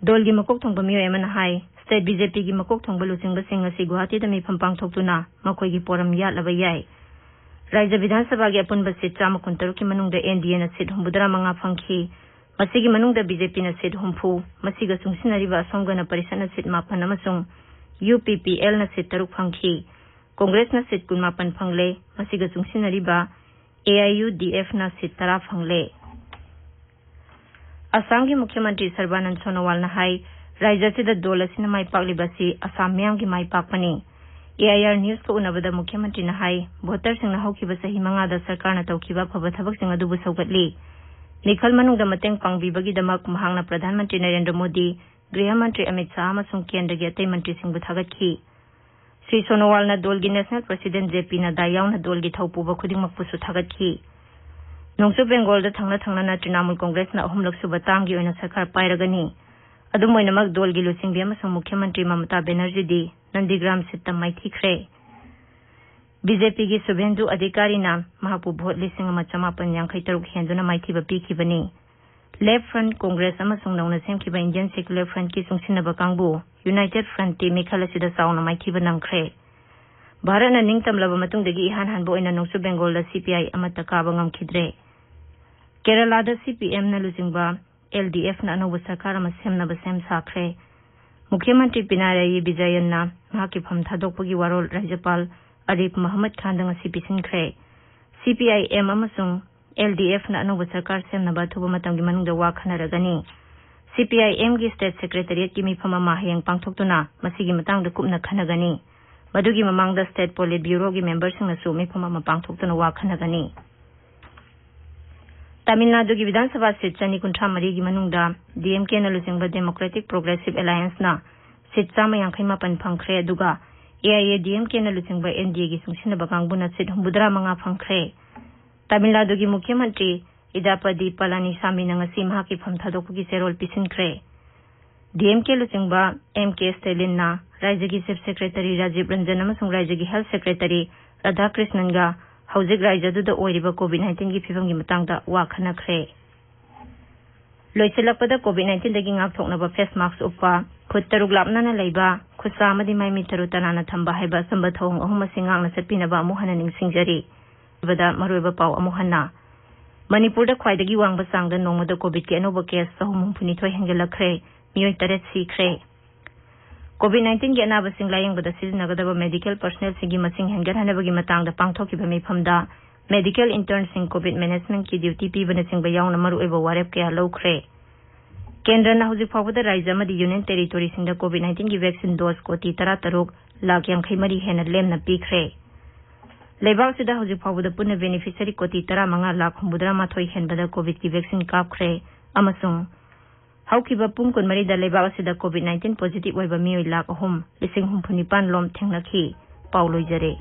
ꯗꯣꯜꯒꯤ ꯃꯀꯣꯛ ꯊꯣꯡꯕ ꯃꯤꯑꯣꯏ ꯑꯃꯅ ꯍꯥꯏ, state BJP-ꯒꯤ ꯃꯀꯣꯛ ꯊꯣꯡꯕ ꯂꯨꯆꯤꯡꯕꯁꯤꯡ ꯉꯁꯤ ꯒꯨꯋꯥꯍꯥꯇꯤꯗ ꯃꯤꯐꯝ ꯄꯥꯡꯊꯣꯛꯇꯨꯅ ꯃꯈꯣꯏꯒꯤ ꯄꯣꯔꯝ ꯌꯥꯠꯂꯕ ꯌꯥꯏ꯫ ꯔꯥꯏꯖ꯭ꯌ ꯕꯤꯙꯥꯟ ꯁꯚꯥꯒꯤ ꯑꯄꯨꯟꯕ seat ꯆꯥꯝꯃ ꯀꯨꯟꯇꯔꯨꯛꯀꯤ ꯃꯅꯨꯡꯗ NDA-ꯅ seat ꯍꯨꯝꯐꯨꯇꯔꯥ ꯃꯉꯥ ꯐꯪꯈꯤ꯫ ꯃꯁꯤꯒꯤ ꯃꯅꯨꯡꯗ BJP-ꯅ seat ꯍꯨꯝꯐꯨ, ꯃꯁꯤꯒ ꯆꯨꯡꯁꯤꯟꯅꯔꯤꯕ ꯑꯁꯣꯝ ꯒꯅ ꯄꯔꯤꯁꯠꯅ seat ꯃꯥꯄꯟ ꯑꯃꯁꯨꯡ UPPL-ꯅ seat ꯇꯔꯨꯛ ꯐꯪꯈꯤ꯫ ꯀꯣꯡꯒ꯭ꯔꯦꯁꯅ seat ꯀꯨꯟꯃꯥꯄꯟ ꯐꯪꯂꯦ꯫ ꯃꯁꯤꯒ ꯆꯨꯡꯁꯤꯟꯅꯔꯤꯕ AIUDF-ꯅ seat ꯇꯔꯥ ꯐꯪꯂꯦ꯫ ꯑꯁꯥꯝꯒꯤ ꯃꯨꯈ꯭ꯌ ꯃꯟꯇ꯭ꯔꯤ ꯁꯔꯕꯥꯅꯟꯗ ꯁꯣꯅꯣꯋꯥꯜꯅ ꯍꯥꯏ, ꯔꯥꯏꯖ꯭ꯌ ꯑꯁꯤꯗ ꯗꯣꯜ ꯑꯁꯤꯅ ꯃꯥꯏ ꯄꯥꯛꯂꯤꯕ ꯑꯁꯤ ꯑꯁꯥꯝ ꯃꯤꯌꯥꯝꯒꯤ ꯃꯥꯏ ꯄꯥꯛꯄꯅꯤ꯫ AIR News-ꯀ ꯎꯅꯕꯗ ꯃꯨꯈ꯭ꯌ ꯃꯟꯇ꯭ꯔꯤꯅ ꯍꯥꯏ, voter-ꯁꯤꯡꯅ ꯍꯧꯈꯤꯕ ꯆꯍꯤ ꯃꯉꯥꯗ ꯁꯔꯀꯥꯔꯅ ꯇꯧꯈꯤꯕ ꯑꯐꯕ ꯊꯕꯛꯁꯤꯡ ꯑꯗꯨꯕꯨ ꯁꯧꯒꯠꯂꯤ꯫ ꯃꯤꯈꯜ ꯃꯅꯨꯡꯗ ꯃꯇꯦꯡ ꯄꯥꯡꯕꯤꯕꯒꯤꯗꯃꯛ ꯃꯍꯥꯛꯅ ꯄ꯭ꯔꯙꯥꯟ ꯃꯟꯇ꯭ꯔꯤ ꯅꯔꯦꯟꯗ꯭ꯔ ꯃꯣꯗꯤ, ꯒ꯭ꯔꯤꯍ ꯃꯟꯇ꯭ꯔꯤ ꯑꯃꯤꯠ ꯁꯥꯍ ꯑꯃꯁꯨꯡ ꯀꯦꯟꯗ꯭ꯔꯒꯤ ꯑꯇꯩ ꯃꯟꯇ꯭ꯔꯤꯁꯤꯡꯕꯨ ꯊꯥꯒꯠꯈꯤ꯫ ꯁ꯭ꯔꯤ ꯁꯣꯅꯣꯋꯥꯜꯅ ꯗꯣꯜꯒꯤ National President JP ꯅꯗꯥ ꯌꯥꯎꯅ ꯗꯣꯜꯒꯤ ꯊꯧꯄꯨꯕ ꯈꯨꯗꯤꯡꯃꯛꯄꯨꯁꯨ ꯊꯥꯒꯠꯈꯤ꯫ ꯅꯣꯡꯆꯨꯞ ꯕꯦꯡꯒꯣꯜꯗ ꯊꯪꯅ ꯊꯪꯅꯅ ꯇ꯭ꯔꯤꯅꯥꯃꯨꯜ ꯀꯣꯡꯒ꯭ꯔꯦꯁꯅ ꯑꯍꯨꯝꯂꯛ ꯁꯨꯕ term-ꯒꯤ ꯑꯣꯏꯅ ꯁꯔꯀꯥꯔ ꯄꯥꯏꯔꯒꯅꯤ꯫ ꯑꯗꯨꯝ ꯑꯣꯏꯅꯃꯛ, ꯗꯣꯜꯒꯤ ꯂꯨꯆꯤꯡꯕꯤ ꯑꯃꯁꯨꯡ ꯃꯨꯈ꯭ꯌ ꯃꯟꯇ꯭ꯔꯤ ꯃꯃꯇꯥ ꯕꯦꯅꯔꯖꯤꯗꯤ ꯅꯟꯗꯤꯒ꯭ꯔꯥꯝ seat-ꯇ ꯃꯥꯏꯊꯤꯈ꯭ꯔꯦ꯫ BJP-ꯒꯤ ꯁꯨꯚꯦꯟꯗꯨ ꯑꯙꯤꯀꯥꯔꯤꯅ ꯃꯍꯥꯛꯄꯨ vote ꯂꯤꯁꯤꯡ ꯑꯃ ꯆꯃꯥꯄꯟ ꯌꯥꯡꯈꯩ ꯇꯔꯨꯛ ꯍꯦꯟꯗꯨꯅ ꯃꯥꯏꯊꯤꯕ ꯄꯤꯈꯤꯕꯅꯤ꯫ Left Front Congress ꯑꯃꯁꯨꯡ ꯅꯧꯅ ꯁꯦꯝꯈꯤꯕ Indian Secular Frontꯀꯤ ꯆꯨꯡꯁꯤꯟꯅꯕ ꯀꯥꯡꯕꯨ United Frontꯇꯤ ꯃꯤꯈꯜ ꯑꯁꯤꯗ ꯆꯥꯎꯅ ꯃꯥꯏꯊꯤꯕ ꯅꯪꯈ꯭ꯔꯦ꯫ ꯚꯥꯔꯠꯅ ꯅꯤꯡꯇꯝꯂꯕ ꯃꯇꯨꯡꯗꯒꯤ ꯏꯍꯥꯟ ꯍꯥꯟꯕ ꯑꯣꯏꯅ ꯅꯣꯡꯆꯨꯞ ꯕꯦꯡꯒꯣꯜꯗ CPI ꯑꯃꯠꯇ ꯀꯥꯕ ꯉꯝꯈꯤꯗ꯭ꯔꯦ꯫ ꯀꯦꯔꯂꯥꯗ CPMꯅ ꯂꯨꯆꯤꯡꯕ LDFꯅ ꯑꯅꯧꯕ ꯁꯔꯀꯥꯔ ꯑꯃ ꯁꯦꯝꯅꯕ ꯁꯦꯝ ꯁꯥꯈ꯭ꯔꯦ꯫ ꯃꯨꯈ꯭ꯌ ꯃꯟꯇ꯭ꯔꯤ ꯄꯤꯅꯔꯥꯌꯤ ꯕꯤꯖꯌꯟꯅ ꯃꯍꯥꯛꯀꯤ ꯐꯝ ꯊꯥꯗꯣꯛꯄꯒꯤ ꯋꯥꯔꯣꯜ ꯔꯥꯖ꯭ꯌꯄꯥꯜ ꯑꯔꯤꯐ ꯃꯍꯃꯗ ꯈꯥꯟꯗ ꯉꯁꯤ ꯄꯤꯁꯤꯟꯈ꯭ꯔꯦ꯫ CPIM ꯑꯃꯁꯨꯡ LDFꯅ ꯑꯅꯧꯕ ꯁꯔꯀꯥꯔ ꯁꯦꯝꯅꯕ ꯑꯊꯨꯕ ꯃꯇꯝꯒꯤ ꯃꯅꯨꯡꯗ ꯋꯥ ꯈꯟꯅꯔꯒꯅꯤ꯫ CPIMꯒꯤ State Secretariatꯀꯤ ꯃꯤꯐꯝ ꯑꯃ ꯍꯌꯦꯡ ꯄꯥꯡꯊꯣꯛꯇꯨꯅ ꯃꯁꯤꯒꯤ ꯃꯇꯥꯡꯗ ꯀꯨꯞꯅ ꯈꯟꯅꯒꯅꯤ꯫ ꯃꯗꯨꯒꯤ ꯃꯃꯥꯡꯗ State Politburoꯒꯤ memberꯁꯤꯡꯅꯁꯨ ꯃꯤꯐꯝ ꯑꯃ ꯄꯥꯡꯊꯣꯛꯇꯨꯅ ꯋꯥ ꯈꯟꯅꯒꯅꯤ꯫ ꯇꯥꯃꯤꯜ ꯅꯥꯗꯨꯒꯤ ꯕꯤꯙꯥꯟ ꯁꯚꯥ ꯁꯤꯠ ꯆꯅꯤ ꯀꯨꯟꯊ꯭ꯔꯥ ꯃꯔꯤꯒꯤ ꯃꯅꯨꯡꯗ DMKꯅ ꯂꯨꯆꯤꯡꯕ Democratic Progressive Allianceꯅ ꯁꯤꯠ ꯆꯥꯝꯃ ꯌꯥꯡꯈꯩ ꯃꯥꯄꯟ ꯐꯪꯈ꯭ꯔꯦ, ꯑꯗꯨꯒ AIADMKꯅ ꯂꯨꯆꯤꯡꯕ NDAꯒꯤ ꯆꯨꯡꯁꯤꯟꯅꯕ ꯀꯥꯡꯕꯨꯅ ꯁꯤꯠ ꯍꯨꯝꯐꯨꯇꯔꯥ ꯃꯉꯥ ꯐꯪꯈ꯭ꯔꯦ꯫ ꯇꯥꯃꯤꯜ ꯅꯥꯗꯨꯒꯤ ꯃꯨꯈ꯭ꯌ ꯃꯟꯇ꯭ꯔꯤ ꯏꯗꯥꯄꯗꯤ ꯄꯂꯥꯅꯤꯁꯥꯃꯤꯅ ꯉꯁꯤ ꯃꯍꯥꯛꯀꯤ ꯐꯝ ꯊꯥꯗꯣꯛꯄꯒꯤ ꯆꯦꯔꯣꯜ ꯄꯤꯁꯤꯟꯈ꯭ꯔꯦ꯫ DMK ꯂꯨꯆꯤꯡꯕ M K Stallinꯅ ꯔꯥꯖ꯭ꯌꯒꯤ Chief Secretary ꯔꯥꯖꯤꯕ ꯔꯟꯖꯟ ꯑꯃꯁꯨꯡ ꯔꯥꯖ꯭ꯌꯒꯤ Health Secretary ꯔꯥꯙꯥꯀ꯭ꯔꯤꯁꯅꯟꯒ ꯍꯧꯖꯤꯛ ꯔꯥꯖ꯭ꯌꯗꯨꯗ ꯑꯣꯏꯔꯤꯕ COVID nineteenꯒꯤ ꯐꯤꯕꯝꯒꯤ ꯃꯇꯥꯡꯗ ꯋꯥ ꯈꯟꯅꯈ꯭ꯔꯦ꯫ ꯂꯣꯏꯁꯤꯜꯂꯛꯄꯗ COVID nineteenꯗꯒꯤ ꯉꯥꯛꯊꯣꯛꯅꯕ face mask ꯎꯞꯄ, ꯈꯨꯠ ꯇꯔꯨꯛ ꯂꯥꯞꯅꯅ ꯂꯩꯕ, ꯈꯨꯠꯁꯥ ꯑꯃꯗꯤ ꯃꯥꯏ ꯃꯤꯠ ꯇꯔꯨ ꯇꯅꯥꯟꯅ ꯊꯝꯕ ꯍꯥꯏꯕ ꯑꯆꯝꯕ ꯊꯧꯑꯣꯡ ꯑꯍꯨꯝ ꯑꯁꯤ ꯉꯥꯛꯅ ꯆꯠꯄꯤꯅꯕ ꯑꯃꯨꯛ ꯍꯟꯅ ꯅꯤꯡꯁꯤꯡꯖꯔꯤ꯫ ꯕꯗ ꯃꯔꯨꯑꯣꯏꯕ ꯄꯥꯎ ꯑꯃꯨꯛ ꯍꯟꯅ꯫ ꯃꯅꯤꯄꯨꯔꯗ ꯈ꯭ꯋꯥꯏꯗꯒꯤ ꯋꯥꯡꯕ ꯆꯥꯡꯗ ꯅꯣꯡꯃꯗ COVIDꯀꯤ ꯑꯅꯧꯕ case ꯆꯍꯨꯝ ꯍꯨꯝꯐꯨꯅꯤꯊꯣꯏ ꯍꯦꯟꯒꯠꯂꯛꯈ꯭ꯔꯦ, ꯃꯤꯑꯣꯏ ꯇꯔꯦꯠ ꯁꯤꯈ꯭ꯔꯦ꯫ COVID nineteenꯒꯤ ꯑꯅꯥꯕꯁꯤꯡ ꯂꯥꯌꯦꯡꯕꯗ ꯁꯤꯖꯤꯟꯅꯒꯗꯕ medical personnelꯁꯤꯡꯒꯤ ꯃꯁꯤꯡ ꯍꯦꯟꯒꯠꯍꯟꯅꯕꯒꯤ ꯃꯇꯥꯡꯗ ꯄꯥꯡꯊꯣꯛꯈꯤꯕ ꯃꯤꯐꯝꯗ medical internꯁꯤꯡ, COVID managementꯀꯤ duty ꯄꯤꯕꯅꯆꯤꯡꯕ ꯌꯥꯎꯅ ꯃꯔꯨꯑꯣꯏꯕ ꯋꯥꯔꯦꯞ ꯀꯌꯥ ꯂꯧꯈ꯭ꯔꯦ꯫ ꯀꯦꯟꯗ꯭ꯔꯅ ꯍꯧꯖꯤꯛ ꯐꯥꯎꯕꯗ ꯔꯥꯖ꯭ꯌ ꯑꯃꯗꯤ Union Territoryꯁꯤꯡꯗ COVID nineteenꯒꯤ vaccine dose ꯀꯣꯇꯤ ꯇꯔꯥꯇꯔꯨꯛ ꯂꯥꯈ ꯌꯥꯡꯈꯩ ꯃꯔꯤ ꯍꯦꯟꯅ ꯂꯦꯝꯅ ꯄꯤꯈ꯭ꯔꯦ꯫ ꯂꯩꯕꯥꯛꯁꯤꯗ ꯍꯧꯖꯤꯛ ꯐꯥꯎꯕꯗ ꯄꯨꯟꯅ beneficiary ꯀꯣꯇꯤ ꯇꯔꯥꯃꯉꯥ ꯂꯥꯈ ꯍꯨꯝꯐꯨꯇꯔꯥ ꯃꯥꯊꯣꯏ ꯍꯦꯟꯕꯗ COVIDꯀꯤ vaccine ꯀꯥꯞꯈ꯭ꯔꯦ ꯑꯃꯁꯨꯡ ꯍꯧꯈꯤꯕ ꯄꯨꯡ ꯀꯨꯟꯃꯔꯤꯗ ꯂꯩꯕꯥꯛ ꯑꯁꯤꯗ COVID nineteen positive ꯑꯣꯏꯕ ꯃꯤꯑꯣꯏ ꯂꯥꯈ ꯑꯍꯨꯝ ꯂꯤꯁꯤꯡ ꯍꯨꯝꯐꯨ ꯅꯤꯄꯥꯟ ꯂꯣꯝ ꯊꯦꯡꯅꯈꯤ꯫ ꯄꯥꯎ ꯂꯣꯏꯖꯔꯦ꯫